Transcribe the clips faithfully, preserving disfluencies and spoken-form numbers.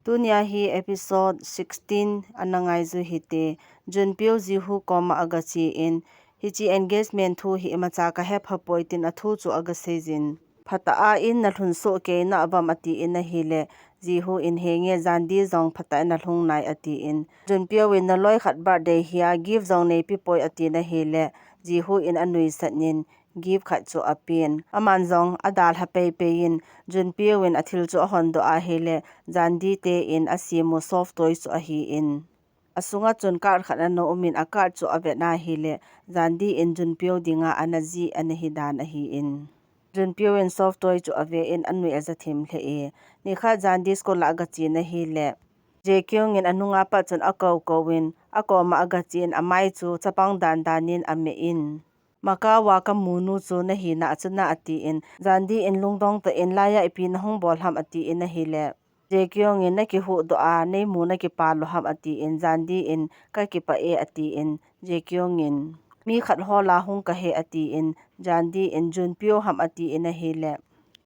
Tunia hi episode sixteen ana ngai ju hite. Junpyo Jihu koma aga che in, hiche engagement thu hi imacha ka hepha poi tin athu chu aga seijin. Phatah a in na lhun soh kei na avam ati in ahile, Jihu in henge Jandi jong phatah in alhung nai ati in. Junpyo in na loi khat birthday hi a gift jong neipi poi ati in ahile, Jihu in anuisat in, gift khat chu apen. Aman jong adalha peipei in, Junpyo in athil chu ahon doh ahile, Jandi te in asem u soft toy chu ahi in. Asunga chun card khat ana um in a card chu avet ahile, Jandi in Junpyo dinga ana jih ana hi dan ahi in. Junpyo in soft toy chu ave in anui aja thim lheh e. Nikhat Jandi school a aga che in ahile, Jaekyung in anunga pat chun akou kou in, akoma aga che in amai chu chapang dan dan in ameh in. Macau a kamu nu chu nahi na chu na ati in, Jandi in lungdong tah in laiya ipi nahung bol ham ati in ahile, Jaekyung in nakihuhdoh a, neimu nakipah lou ham ati in, Jandi in kakipah e ati in, Jaekyung in mi khat hol a hung kahi ati in, Jandi in Junpyo ham ati in ahile,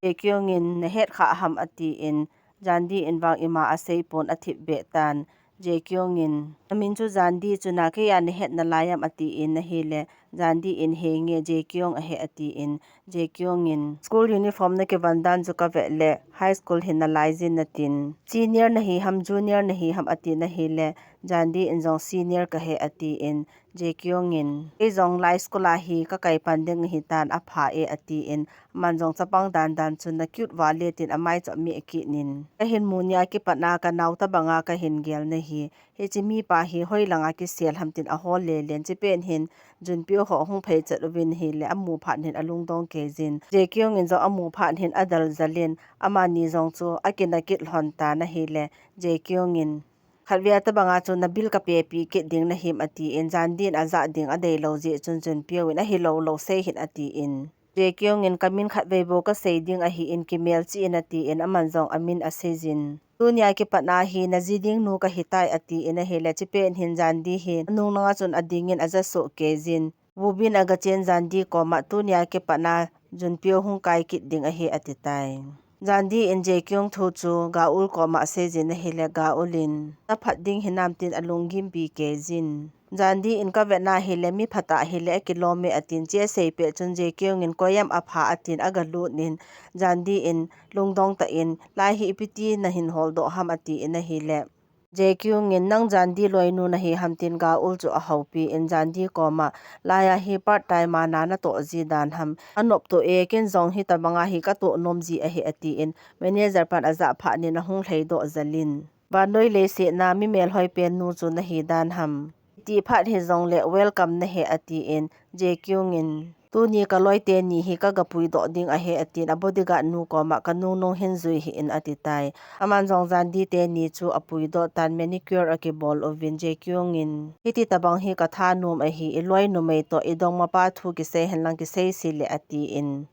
Jaekyung in nahet kha ham ati in, Jandi in vang ima asei pon athip beh tan. Jaekyung in, namin chu Jandi chu na keiya nahet nalai am ati in ahile, Jandi in henge Jaekyung ahi ati in, Jaekyung in, school uniform nakivon dan chu kavet le, high school hi nalai jin natin. Senior nahi ham, junior nahi ham ati in ahile, Jandi in jong senior kahi ati in, Jaekyung in, kei jong lai school a hi kakai pan ding ahi tan apha e ati in, aman jong chapang dan dan chun na cute vale tin amai chu ameh kit in. Kahin mu nia kipat a kanao tabanga kahin gel nahi. Hiche mipa hi hoilanga kisel ham tin ahol lelen, chipet hin Junpyo ho hung phei chet uvin ahile, amu phat hin alungdong kei jin. Jaekyung in jong amu phat hin adal jal in, amani jong chu akina kit lhon tan ahile, Jaekyung in, khatvei tabanga chu na bill kapepi kit ding nahim ati in, Jandi in ajah ding adei lou jeh chun Junpyo in ahilou lou sei hih in ati in. Jaekyung in kamin khatvei bou kasei ding ahi in kimelchih in ati in aman jong amin asei jin. Tunia kipat a hi naji ding nu kahi tai ati in ahile chipet hin Jandi hi anung langa chun ading in aja soh kei jin. Woo Bin aga che in Jandi koma tunia kipat a Junpyo hung kai kit ding ahi ati tai. Jandi in Jaekyung thu chu Gaeul koma asei jin ahile Gaeul in, na phat ding hinam tin alunggimpi kei jin. Jandi in kavet ahile mi phatah hile akilom e atin, che asei pet chun Jaekyung in koi am apha atin aga lut in, Jandi in lungdong tah in, lai hi ipiti nahin holdoh ham ati in ahile, Jaekyung in nang Jandi loinu nahi ham tin Gaeul chu ahoupi in Jandi koma, laiya hi part time a na natoh ji dan ham, anop toh e, ken jong hitabanga hi katoh nom ji ahi ati in, manager pan ajah phat in ahung lhaidoh jal in. Vannoi leiset a mi melhoi pen nu chu nahi dan ham. Ti phat hijongle welcome nahi ati in, Jaekyung in, tuni kaloi teni hi kaga puidoh ding ahi atin, a bodyguard nu koma kanungnung hin jui hih in ati tai. Aman jong Jandi teni chu apuidoh tan, manicure akibol uvin, Jaekyung in, hiti tabang hi katha nom ahi, iloi numei toh idongmapa thu kisei henlang kisei seh le ati in.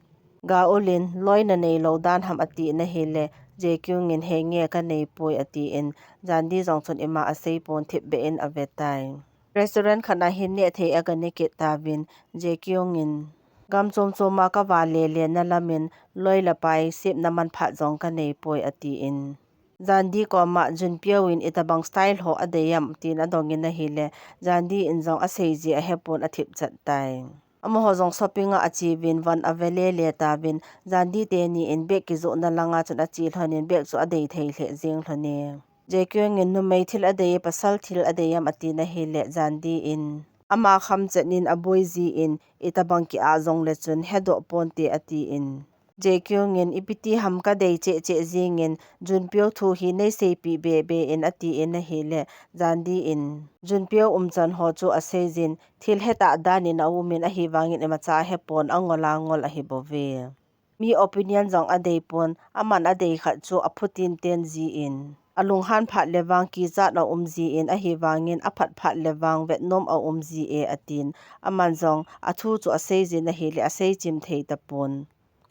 Gaeul in, loi nanei lou dan ham ati in ahile, Jaekyung in, henge kanei poi ati in, Jandi jong chun ima asei pon thipbeh in ave tai. Restaurant khat a hin nehthei aga ne kit tauvin, Jaekyung in, gam chom chom a kava lele na lam in, loi le pai sepna manphat jong kanei poi ati in. Jandi koma Junpyo in itabang style ho adei am tin adong in ahile, Jandi in jong asei ji ahepon athip chet tai. Amaho jong shopping a ache uvin, von ave lele tauvin, Jandi teni in bag kijohna langa chun ache lhon in bag chu adei thei lheh jeng lhon e. Jaekyung in numei thil adei e, pasal thil adei am ati in ahile, Jandi in ama kham chet in aboi ji in, itabang ki-ah jongle chun hedoh ponte ati in. Jaekyung in, ipiti ham kadei cheh cheh jing in, Junpyo thu hi nei seipeh bebe in ati in ahile, Jandi in, Junpyo umchan ho chu asei jin, thil hetah dan in aum in ahivang in imacha ahepon, angol angol ahi bouve. Mi opinion jong adei pon, aman adei khat chu aphutin ten ji in, alunghan phat le vang kichat aum ji in, ahivang in aphat phat le vang vetnom aum ji e atin, aman jong athu chu asei jin ahile asei chim thei tapon.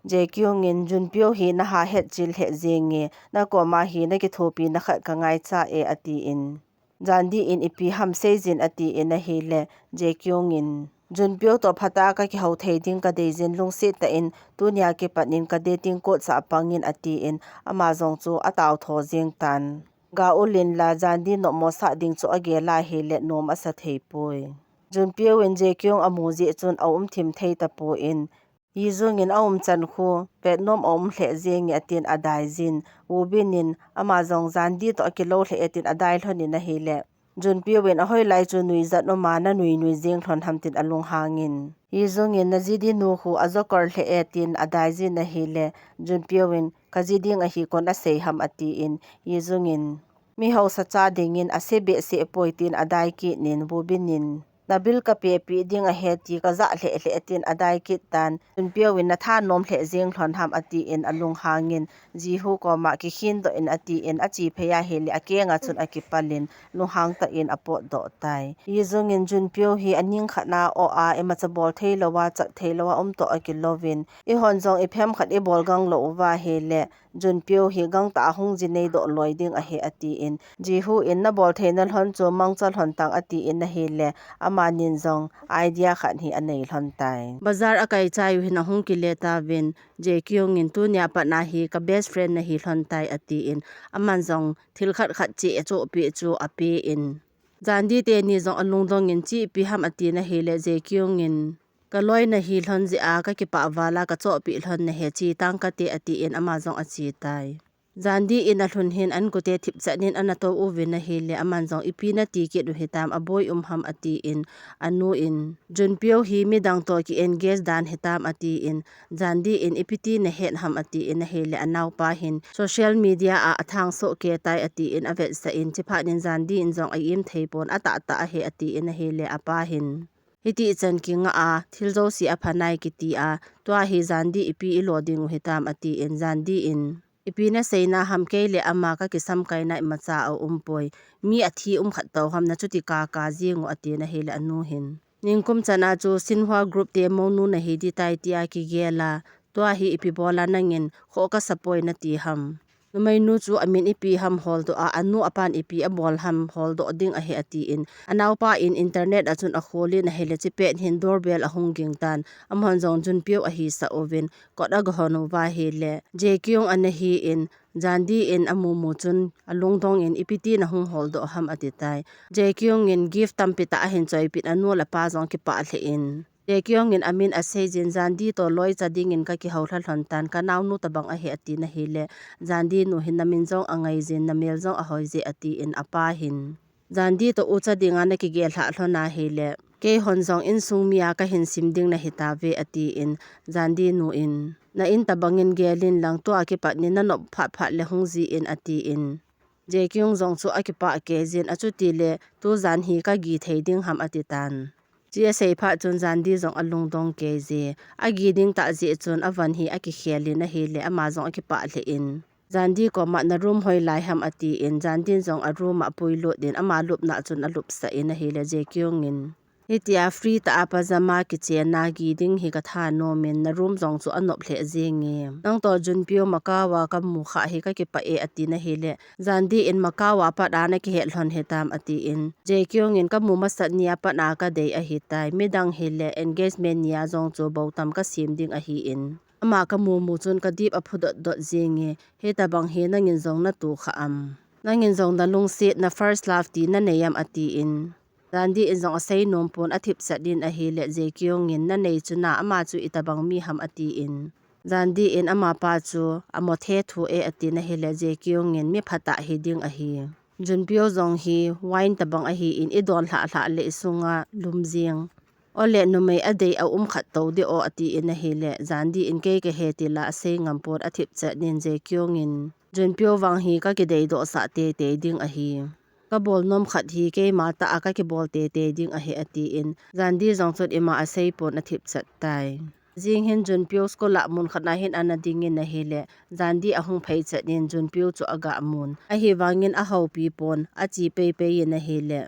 Jaekyung in, Junpyo hi naha hetchil lheh jenge, nakoma hi nakithopina khat kangaicha e ati in. Jandi in, ipi ham sei jin ati in ahile, Jaekyung in, Junpyo toh phatah a kakihou thei ding kadei jin, lungset tah in tunia kipat in ka dating coach a pang in ati in, ama jong chu atao tho jeng tan. ga ul inla Jandi nopmo sah ding chu agel ahile nom asa thei poi. Junpyo in Jaekyung amu jeh chun aum thim thei tapon, Yijung in aum chan khu vetnom aum lheh jenge atin adai jin, Woobin in ama jong Jandi toh akilou lheh e tin adai lhon in ahile, Junpyo in ahoilai chu nuijat um a nanui nui jeng lhon ham tin alunghang in, Yijung in naji ding nu khu ajokor lheh e tin adai jin ahile, Junpyo in kaji ding ahi, koin asei ham atin, Yijung in mi hausa cha dingin ase behseh poi tin adai kit in, Woobin in nabil kapeh peh ding ahi ti kajah lheh lheh tin adai kit tan, Junpyo in nathanom lheh jeng lhon ham atin alunghang in, Jihu koma kikhin doh in atin ache phei ahile akeng a chun akipal in lunghang tah in apot doh tai. Yijung in Junpyo hi aning khat na o a imacha bol thei lou a, chat thei lou a um toh akilou in, eihon jong iphem khat ibol gang lou uva ahile, Junpyo hi gangtah a hung ji nei doh loi ding ahi atin, Jihu in nabol theina lhon chu mangcha lhon tang atin ahile, amanin jong idea khat hi anei lhon tai. Bazar akai chai u hin ahung kile tauvin, Jaekyung in tunia pat a hi ka best friend nahi lhon tai atin, aman jong thil khat khat cheh achohpeh chu apen, Jandi teni jong alungdong in cheh ipi ham atin ahile, Jaekyung in kaloi nahi lhon jeh a kakipah val a kachohpeh lhon nahi, che tang kate atin ama jong ache tai. Jandi in alhun hin a-inkote thipchan in ana tou uvin ahile, aman jong ipi nati kit u hitam, aboi um ham atin, anu in Junpyo hi midang toh ki engage dan hitam atin, Jandi in ipi ti nahet ham atin ahile, anaopa hin social media a athang soh kei tai atin avetsah in, chuphat in Jandi in jong a-im thei pon, atahtah ahi atin ahile, apa hin hiti chan kingah a thil jouse apha nai kiti a, tua hi Jandi ipi ilo ding u hitam atin, Jandi in ipi nasei na ham, kei le ama kakisamkai na imacha aum poi, mi athi um khat tou ham, nachuti kaka jeng u atin ahile, anu hin ningkum chan a chu Shinhwa group te mounu nahi ding tai tia kigel a, tua hi ipi bol a nangin khoh kasa poi nati ham. Numeinu chu amin ipi ham holdoh a, anu apan ipi abol ham holdoh ding ahi atin, anaopa in internet a chun akhol in ahile, chupet hin doorbell ahung ging tan, amahon jong Junpyo ahisah uvin, kot agahon uva ahile, Jaekyung ana hi in, Jandi in amumu chun alungdong in, ipi ti nahung holdoh ham ati tai. Jaekyung in gift tampi tah ahin choipeh in, anu le apa jong kipah lheh in, Jaekyung in amin asei jin, Jandi toh loicha dingin kakihou lha lhon tan, kanaonu tabang ahi atin ahile, Jandi nu hin namin jong angai jin, namel jong ahoi je atin, apa hin Jandi toh ucha dinga nakigel lhah lhon ahile, keihon jong insung mi a kahin sim ding nahi tauve atin, Jandi nu in na in tabang in gel in lang, tua kipat in nanop phat phat le hung jin atin, Jaekyung jong chu akipah kei jin, achuti le tujan hi kagi thei ding ham ati tan. Chu asei phat chun Jandi jong alungdong kei je, agi ding tah jeh chun avan hi akikhel in ahile, ama jong akipah lheh in, Jandi koma na room hoilai ham atin, Jandi in jong a room a apuilut in, ama lupna chun alupsah in ahile, Jaekyung in hitia free tah a pajama kichenna gi ding hi kathanom in, na room jong chu anop lheh jenge. Nang toh Junpyo Macau a kamu kha hi kakipah e atin ahile, Jandi in Macau a pat a nakihet lhon hitam atin, Jaekyung in kamu masat ni a pat a kadei ahi tai, midang hile engagement ni a jong chu bou tam kasem ding ahin, ama kamu mu chun kadip aphu dot dot jenge, hitabang hi nangin jong natoh kha am? Nangin jong nalungset, na first love ti nanei am atin, Jandi in jong asei nom pon athipchat in ahile, Jaekyung in nanei chu na, ama chu itabang mi ham atin, Jandi in amapa chu amo thethu e atin ahile, Jaekyung in mi phatah hiding ahi. Junpyo jong hi wine tabang ahin, idon lhah lhah le isunga lum jeng. Ole numei adei aum khat tou ding o atin ahile, Jandi in kei kahe tila asei ngam pon athipchat in, Jaekyung in Junpyo vang hi kakidei doh sah teitei ding ahi. Kabol nom khat hi keima tah a kakibol teitei ding ahi atin, Jandi jong chun ima asei pon athipchat tai. Jing hin Junpyo school a mun khat a hin ana ding in ahile, Jandi ahung phei chet in Junpyo chu aga mun. Ahivangin ahoupi pon, ache pei pei in ahile,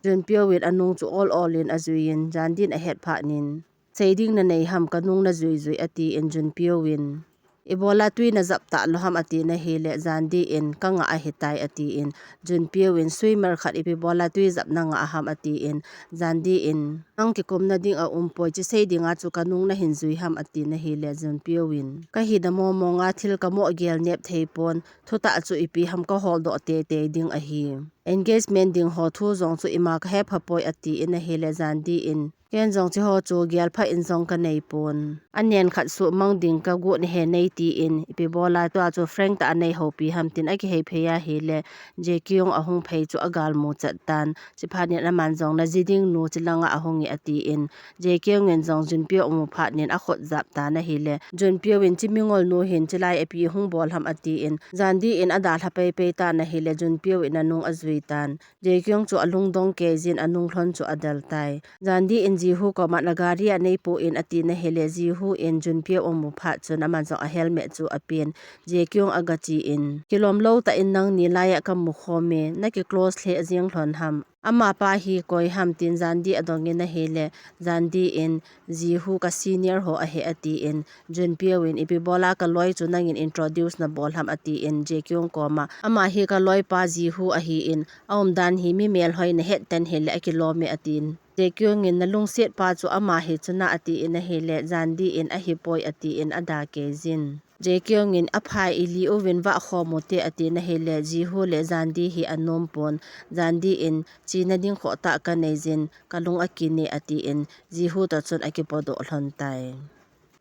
Junpyo in anung chu ol ol in ajui in, Jandi in ahet phat in, sei ding nanei ham, kanung najui jui atin, Junpyo in ibola tui najap talou ham ati na hile, Jandi in, kanga ahitai atin, Junpyo in, swimmer khat ipi bola tui jap nanga ham atin, Jandi in, nang kikum nading aumpoi, chisei dinga chu kanung nahin jui ham ati na hile, Junpyo in, kahi na momonga thil kamoh gel nep thei pon, thutah chu ipi ham kahol doh teitei ding ahi. Engagement ding ho thu jong chu ima kahe phapoi atin ahile, Jandi in, ken jong chiho chu gel pha in jong kanei pon. Anen khat suhmang ding kagot nahe nei tin, ipi bola tua chu frank tah anei houpi ham tin akihei phei ahile, Jae Kyung ahung phei chu agalmu chat tan. Chiphat in aman jong naji ding nu chilanga ahung e atin, Jae Kyung in jong Junpyo amu phat in akhut jap tan ahile, Junpyo in chi mingol nu hin chilai ipi hung bol ham atin, Jandi in adalha peipei tan ahile, Junpyo in anung ajui tan. Jae Kyung chu alungdong kei jin anung lhon chu adel tai. Jandi in Jihu koma na gari anei pon ati na hile, Jihu in Junpyo amu phat chun aman jong a helmet chu apen. Jae Kyung agachi in, kilom lou tah in nangni laiya kamu khom e, naki close lheh jeng lhon ham. Amapa hi koi ham tin Jandi adong in ahile, Jandi in, Jihu ka senior ho ahi atin, Junpyo in, ipi bola kaloi chu nangin introduce nabol ham atin, Jae Kyung koma, ama hi kaloipa Jihu ahin, aumdan hi mi melhoi nahet ten hile akilom e atin, Jae Kyung in, nalungset pa chu ama hi chuna atin ahile, Jandi in, ahipoi atin ada kei jin. Jae Kyung in, aphai, ili uvin vah khom ute ati na hile, Jihu le Jandi hi anom pon. Jandi in, china ding khoh tah kanei jin, kalung akin e atin, Jihu toh chun akipodoh lhon tai.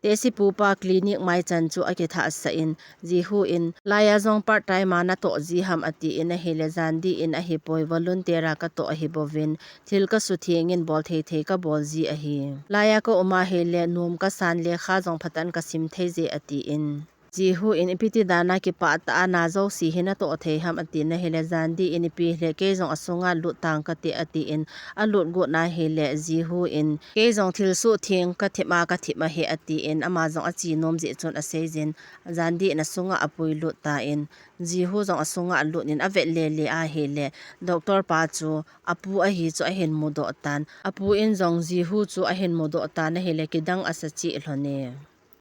Tehsi pupa clinic mai chan chu akithah sah in, Jihu in, laiya jong part time a natoh ji ham atin ahile, Jandi in, ahipoi, volunteer a katoh ahi bouvin, thil kasutheng in bol thei thei kabol ji ahi. Laiya kaum ahile, nom kasan lekha jong phatah in kasim thei je atin, Jihu in, ipi ti dana kipah tah a na jouse hi natoh thei ham ati na hile, Jandi in, ipi hile kei jong asunga lut tang kate atin, alut got na hile, Jihu in, kei jong thil suhtheng kathip a kathip ahi atin, ama jong achi nom jeh chun asei jin, Jandi in asunga apui lut tan, Jihu jong asunga alut in avet lele ahile, doctor pa chu apu ahi chu ahin mudoh tan, apu in jong Jihu chu ahin mudoh tan ahile, kidang asa cheh lhon e.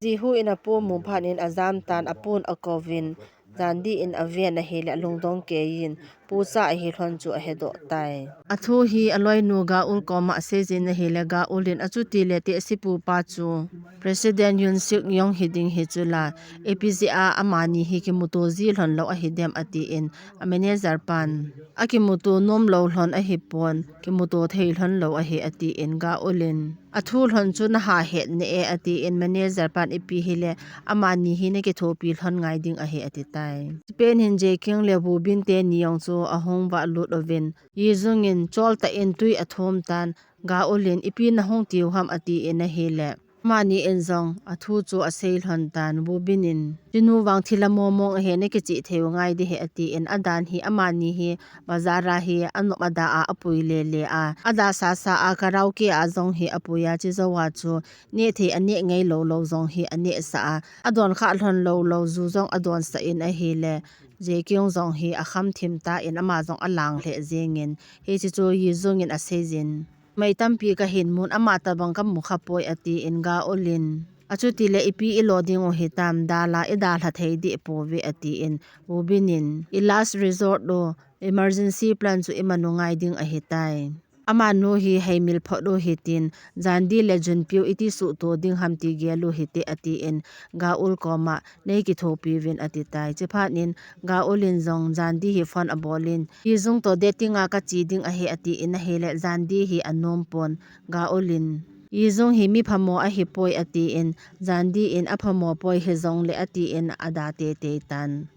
Jihu in apu mu phat in ajam tan, apun akouvin, Jandi in aven ahile alungdong kei in, pu cha ahi lhon chu ahedoh tai. Athu hi aloinu Ga Eul koma asei jin ahile, Ga Eul in, achuti le tehsi pupa chu President Yoon Suk Yeol hiding hi chula, ipi jeh a amani hi kimuto ji lhon lou ahi dem atin, a manager pan, akimuto nom lou lhon ahipon, kimuto thei lhon lou ahi atin, Ga Eul in, athu lhon chu naha het ne e atin, manager pan, ipi hile, amani hi nakithopi lhon ngai ding ahi ati tai. Chupet hin Jae Kyung le Woo Bin teni jong chu ahung vah lut uvin, Yi Jung in chol tah in tui athum tan, Ga Eul in, ipi nahung tiu ham atin ahile, amani in jong athu chu asei lhon tan, Woo Bin in, chinu vang thil amomong ahi, nakichih thei u ngai ding ahi atin, adan hi amani hi bazar a hi anop ada a apui lele a, ada sasa a karaoke a jong hi apui a, chujou a chu neh thei aneh ngei lou lou jong hi aneh sah a, adon kha lhon lou lou ju jong adon sah in ahile, Jae Kyung jong hi akham thim tan ama jong alang lheh jeng in, hiche chu Yi Jung in asei jin, mei tampi kahin mun, ama tabang kamu khapoi atin, Ga Eul in, achuti le ipi ilo ding u hitam, dalha idalha thei dih pouve atin, Woo Bin in, i last resort u, emergency plan chu iman u ngai ding ahi tai. Amanu hi heimil phot u hitin, Jandi le Junpyo iti suhto ding ham ti gel u hite atin, Ga Eul koma, nei kithopi uvin ati tai. Chuphat in, Ga Eul in jong Jandi hi phone abol in, Yi Jung toh dating a kache ding ahi atin ahile, Jandi hi anom pon, Ga Eul in, Yi Jung hi mi phamo ahipoi atin, Jandi in aphamo poi hijongle atin ada teitei tan.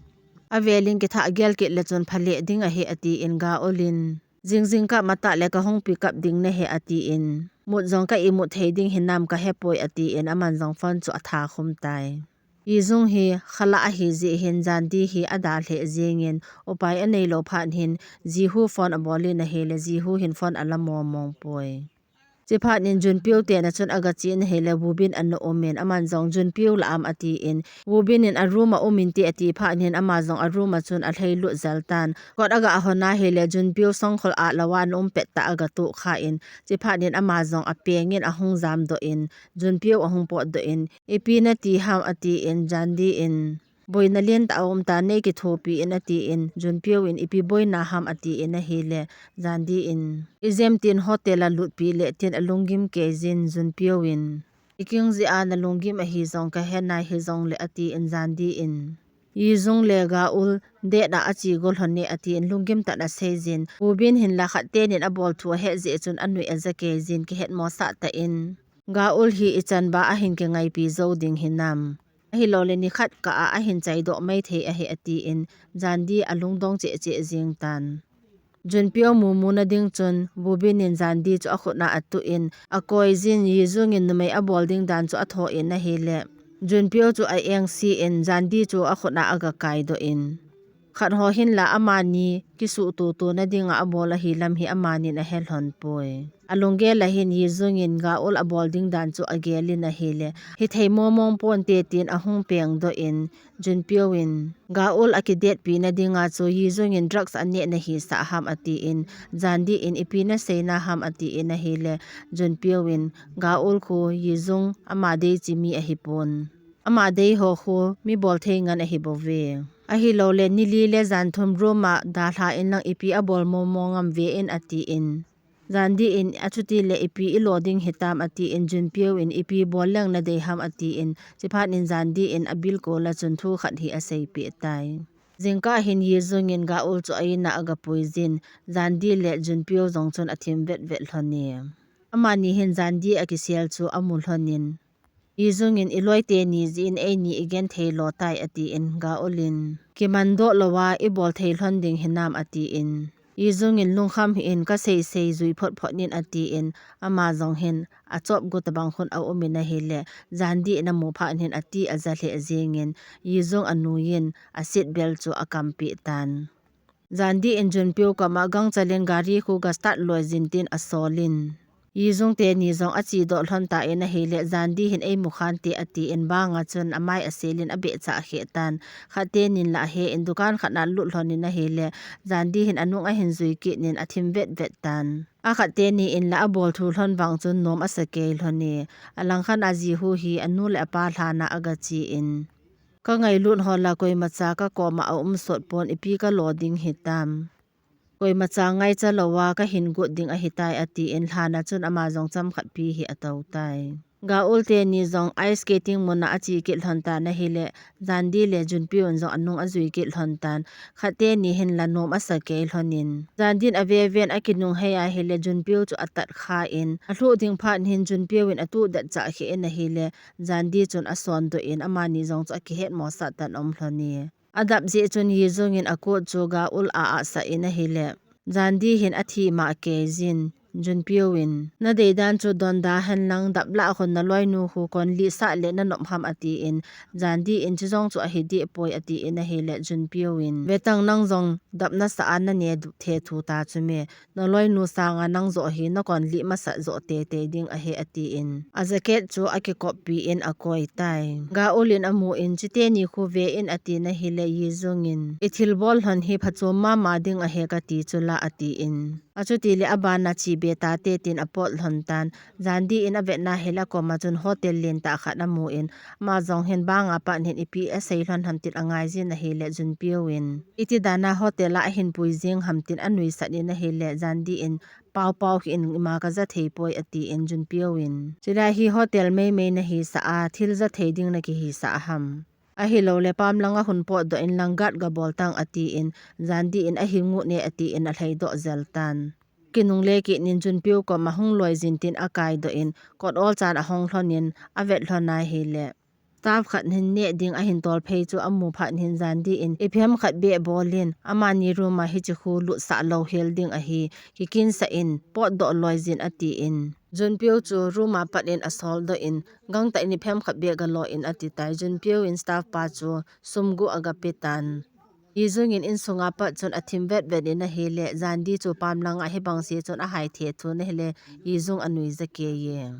Avel in kithah gel kit le chun phaleh ding ahi atin, Ga Eul in, jing jingkah matah le kahung pick up ding nahi atin, mut jong ka imut thei ding hinam kahepoi atin, aman jong phone chu atha khum tai. Yi Jung hi khalah ahi jeh hin Jandi hi ada lheh jeng in, upai anei lou phat hin Jihu phone abol in ahile, Jihu hin phone ala momong poi. Chiphat in Junpyo te na chun aga chen ahile Woo Bin ana um in aman jong Junpyo la am ati in Woo Bin in a room a um inte ati phat in ama jong a room a chun alhailut jel tan. Kot aga hon ahile Junpyo songkhol a lou a ana um pet tah aga tohkha in chiphat in ama jong apeng in ahung jamdoh in Junpyo ahung potdoh in ipi nati ham ati in Jandi in boina lentah aum tan nei kithopi in ati in Junpyo in ipi boina ham ati in ahile Jandi in ijemtin hotel a lutpi le tin alunggim kei jin Junpyo in ikiang jeh a nalunggim ahi jong kahe nai hijongle ati in Jandi in Yi Jung le Ga Eul date a ache go lhon e ati in lunggim tah in asei jin Woo Bin hin la khat tenin abol thu ahet jeh chun anui aja kei jin kihet mosah tah in Ga Eul hi ichan ba ahin kingaipi jou ding hinam. Ahilou le nikhat kah a ahin chaidoh maithei ahi ati in Jandi alungdong cheh cheh jing tan. Junpyo mumu na ding chun Woo Bin in Jandi chu akhut a atuh in akoi jin Yi Jung in numei abol ding dan chu atho in ahile Junpyo chu a engse in Jandi chu akhut a aga kaidoh in khat ho hin la amani kisuh tutu na dinga abol ahi lam hi amanin ahe lhon poi. Alunggel a hin Yi Jung in Ga Eul abol ding dan chu agel in ahile hithei momong ponte tin ahung pengdoh in Junpyo in Ga Eul akidetpi na dinga chu Yi Jung in drugs aneh na hisah ham ati in Jandi in ipi nasei na ham ati in ahile Junpyo in Ga Eul khu Yi Jung ama dei chi mi ahipon. Ama dei ho khu mi bolthei ngen ahi bouve. Ahilou le nili le jan thum room a dalha in lang ipi abol momong am ve in ati in. Jandi in achuti le ipi ilo ding hitam ati in Junpyo in ipi bol leng nadei ham ati in chiphat in Jandi in abilkol a chun thu khat hi aseipeh tai. Jingkah hin Yi Jung in Ga Eul chu a in a aga pui jin Jandi le Junpyo jong chun athim vetvet lhon e. Amani hin Jandi akisel chu amu lhon in Yi Jung in iloi teni jeh in eini igenthei lo tai ati in Ga Eul in kimandoh lou a ibol thei lhon ding hinam ati in Yi Jung in lungkham hih in kasei sei jui phot phot in ati in ama jong hin achop gu tabang khun aum in ahile Jandi in amu phat in hin ati aja lheh jeng in Yi Jung anui in a seat belt chu akampeh tan. Jandi in Junpyo koma gangchal in gari khu ga start loi jin tin asol in Yi Jung teni jong achedoh lhon tan ahile Jandi hin eimu khante ati in banga chun amai asel in abeh chah kheh tan. Khat tenin la ahe in dukan khat a lut lhon in ahile Jandi hin anung ahin jui kit in athim vetvet tan. Akhat teni in la abol thu lhon vang chun nom asa kei lhon e. Alangkhat a Ji Hoo hi anu le apa lhan a aga che in Ka ngailut ho la koimacha kakoma aum sot pon ipi kalo ding hitam. Koimacha ngaicha lou a kahin got ding ahitai ati in lhan a chun ama jong chomkhat pi hi atou tai. Ga Eul teni jong ice skating mun a ache kit lhon tan ahile Jandi le Junpyo in jong anung ajui kit lhon tan. Khat teni hin la nom asa kei lhon in Jandi in ave ven akinung hei ahile Junpyo chu atat kha in alhuh ding phat hin Junpyo in atuh det chah kheh in ahile Jandi chun asondoh in amani jong chu akihet mosah tan aum lhon e. Adap jeh chun Yi Jung in a coat chu Ga Eul a asah in ahile Jandi hin athi ma kei jin Junpyo in nadei dan chu donda hen lang dap lah a khun naloinu khu kon lih sah le nanop ham ati in Jandi in chujong chu ahi deh poi ati in ahile Junpyo in vetang nang jong dap nasah a nane thethu ta chu me. Naloinu sanga nang joh hi nakon lih masat joh teitei ding ahi ati in a jacket chu akikoppi in akoi tai. Ga Eul in amu in chuteni khu ve in ati in ahile Yi Jung in ithilbol lhon hi phachom mama ding ahi kati chu la ati in achuti le abana che be tate tin apot lhon tan. Jandi in avet na hile akoma chun hotel lentah khat amu in ama jong hin banga pat hin ipi asei lhon ham tin angai jin ahile Junpyo in iti dan a hotel a ahin pui jing ham tin anuisat in ahile Jandi in pau pau hih in ima kaja thei poi ati in Junpyo in chulai hi hotel meimei nahisah a thil ja thei ding nakihisah ham. Ahilou le pam langa hun potdoh in lang guard gabol tang ati in Jandi in ahi ngut ne ati in alhaidoh jel tan. Kinungle kit in Junpyo koma hung loi jin tin akaidoh in kot olchan ahong lhon in avet lhon ahile staff khat hin neh ding ahin tol phei chu amu phat hin Jandi in iphem khat beh bol in amani room a hiche khu lutsah lou hel ding ahi kikinsah in potdoh loi jin ati in Junpyo chu room a pat in asoldoh in gangtah in iphem khat beh galo in ati tai. Junpyo in staff pa chu sum guh agape tan. Yi Jung in insunga pat chun athim vetvet in ahile, Jan Di chu pamlanga hibang se chun ahai thethu in ahile, Yi Jung anui jakei e.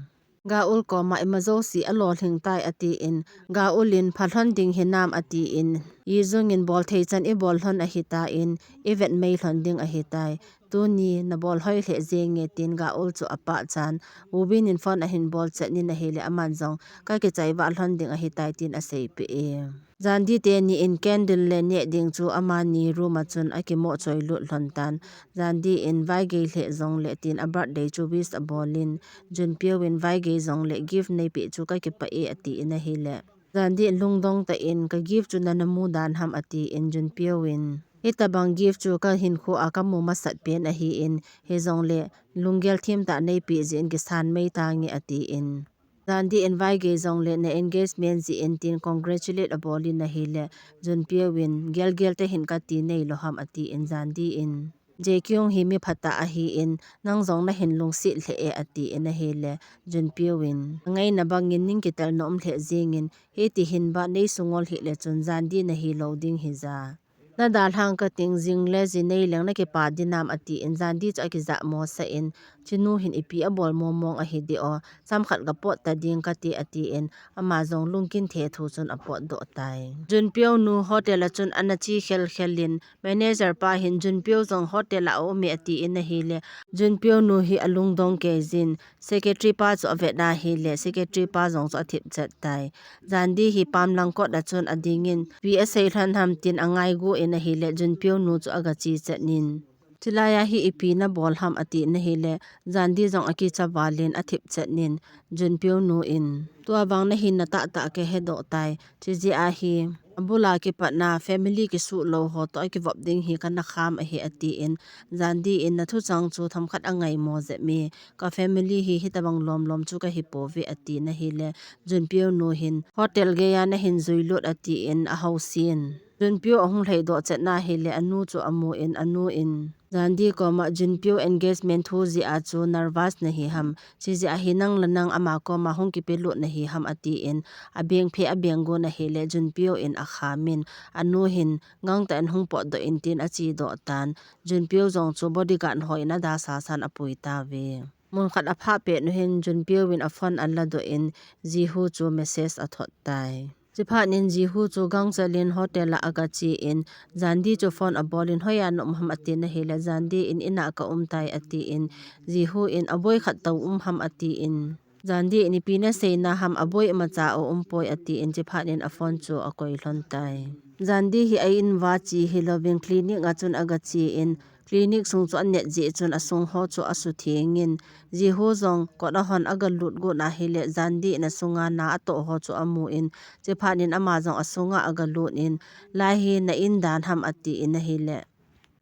Ga Eul koma ima jouse alolhing tai atin, Ga Eul in phalhon ding hinam atin, Yi Jung in bolthei chan ibol lhon ahitan, ivet mei lhon ding ahitai. Tuni nabol hoi lheh jenge tin Ga Eul chu apachan, Woo Bin in phone ahin bol chet in ahile aman jong kakichai vah lhon ding ahitai tin aseipeh e. Jan Di teni in candle le neh ding chu amani room a chun akimo choi lut lhon tan. Jan Di in vaigei lheh jongle tin a birthday chu wish abol in, Jun Pyo in vaigei jongle gift neipeh chu kakipah e atin ahile, Jan Di in lungdong tah in ka gift chu nana mu dan ham atin, Jun Pyo in hitabang gift chu kahinkho a kamu masat pen ahin, hijongle lunggel thim tah neipeh jeh in kisan mei tange atin. Jan Di in vaigei jongle na engagement jeh in tin congratulate abol in ahile, Jun Pyo in gelgel tah in kati neilou ham atin, Jan Di in Jae Kyung hi mi phatah ahin, nang jong nahin lungset lheh e atin ahile, Jun Pyo in angaina bangin ning kitel na um lheh jengin, hiti hin ba nei sungol hile chun Jan Di nahi lou ding hija. Nadalhang kating, jing le ji nei leng nakipa dinam atin, Jan Di chu akijah mosah in, chinu hin ipi abol momong ahi di o, chomkhat gapot ta ding kati atin, ama jong lungkin thethu chun apotdoh tai. Jun Pyo nu hotel a chun ana che khelkhel in, manager pa hin Jun Pyo jong hotel a aum e atin ahile, Jun Pyo nu hi alungdong kei jin, secretary pa chu avet na ahile, secretary pa jong chu athip chet tai. Jan Di hi pamlang kot a chun adingin, ipi asei lhon ham tin angaigu in ahile, Jun Pyo nu chu agache chet in, chulai a hi ipi nabol ham atin ahile, Jan Di jong akicha val in athip chet in, Jun Pyo nu in, tua vang nahin na tahtah kahedoh tai, chujeh a hi abul a kipatna family kisuh lou ho toh akivop ding hi kana kham ahi atin, Jan Di in na thuchang chu themkhat angaimo jep e, ka family hi hitabang lomlom chu kahi pouve atin ahile, Jun Pyo nu hin hotel gei a nahin jui lut atin ahousen. Jun Pyo ahung lhaidoh chet na ahile anu chu amun, anu in Jan Di koma Jun Pyo engagement thu jeh a chu nervous nahi ham, chujeh a hi nang le nang ama koma hung kipelut nahi ham atin, abeng phe abeng gon ahile Jun Pyo in akham in, anu hin gangtah in hung potdoh in tin achedoh tan, Jun Pyo jong chu bodyguard ho in adalha san apui tauve. Mun khat aphah pet nu hin Jun Pyo in aphone aladoh in, Ji Hoo chu message athot tai. Chuphat in Ji Hoo chu gangchel in hotel a agache in, Jan Di chu phone abol in, hoiya na um ham atin ahile, Jan Di in in a kaum tai atin, Ji Hoo in aboi khat toh um ham atin, Jan Di in ipi nasei na ham, aboi imacha aum poi atin, chuphat in aphone chu akoi lhon tai. Jan Di hi a in uva che hilouvin clinic a chun agache in, clinic sung chu anet jeh chun asung ho chu asutheng in, Ji Hoo jong kot ahon agalut got na ahile, Jan Di in asunga na atoh ho chu amun, chuphat in ama jong asunga agalut in, lai hi na in dan ham atin ahile,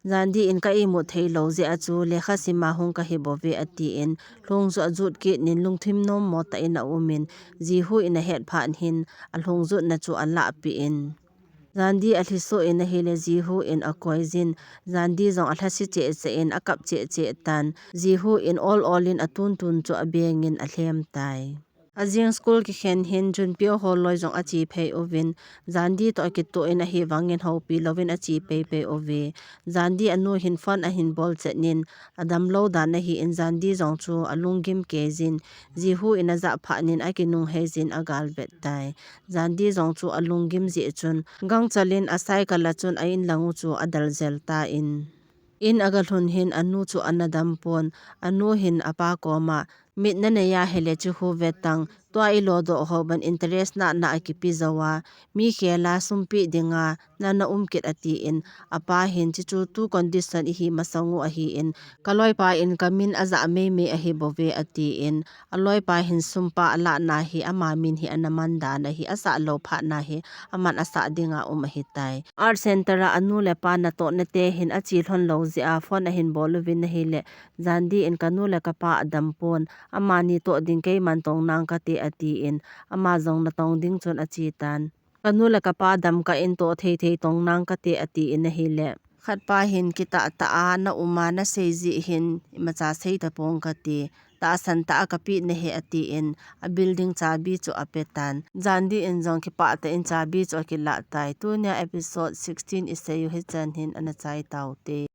Jan Di in ka imut theilou jeh a chu lekha sim a hung kahi bouve atin, lhung chu ajut kit in lungthim nommo tah in aum in, Ji Hoo in ahet phat hin alhung jutna chu alahpeh in, Jan Di alhisoh in ahile Ji Hoo in akoi jin, Jan Di jong alhase cheh cheh in akap cheh cheh tan, Ji Hoo in ol ol in atuntun chu abeng in alhem tai. Ajing school kikhen hin Jun Pyo holoi jong ache phei uvin, Jan Di toh akitoh in ahivangin houpi louvin ache pei pei uve. Jan Di anu hin phone ahin bol chet in, adamlou dan ahin Jan Di jong chu alunggim kei jin, Ji Hoo in ajah phat in akinung hei jin agalvet tai. Jan Di jong chu alunggim jeh chun, gangchel in a cycle a chun a in lang u chu adel jel tan. In agalhun hin anu chu ana dam pon, anu hin apa koma, mit nanei ahile chu khu vetang, tua ilodoh ho ban interest nana akipe jou a, mi khel a sum pe dinga nana um kit atin, apa hin chuchu tu condition ihi masang u ahin, kaloipa in kamin ajah mei mei ahi bouve atin, aloipa hin sum pa alah na hi ama min hi ana man dan ahi, asah lou phat na hi aman asah dinga um ahitai. Art center a anu le apa natoh nate hin ache lhon lou jeh a phone ahin bol uvin ahile, Jan Di in kanu le kapa adam pon, amani toh ding keiman tong nang kate atin, ama jong natong ding chun ache tan. Kanu le kapa dam kah in toh thei thei tong nang kate atin ahile, Khatpa hin, "Kitah tah a na um a, na sei jeh hin imacha sei tapong kati, tahsan tah a kapeh nahi," atin, a building chabi chu apetan. Jandi in jong kipah tah in chabi chu akilah tai. Tunia episode sixteen isei u hichan hin ana chai taute.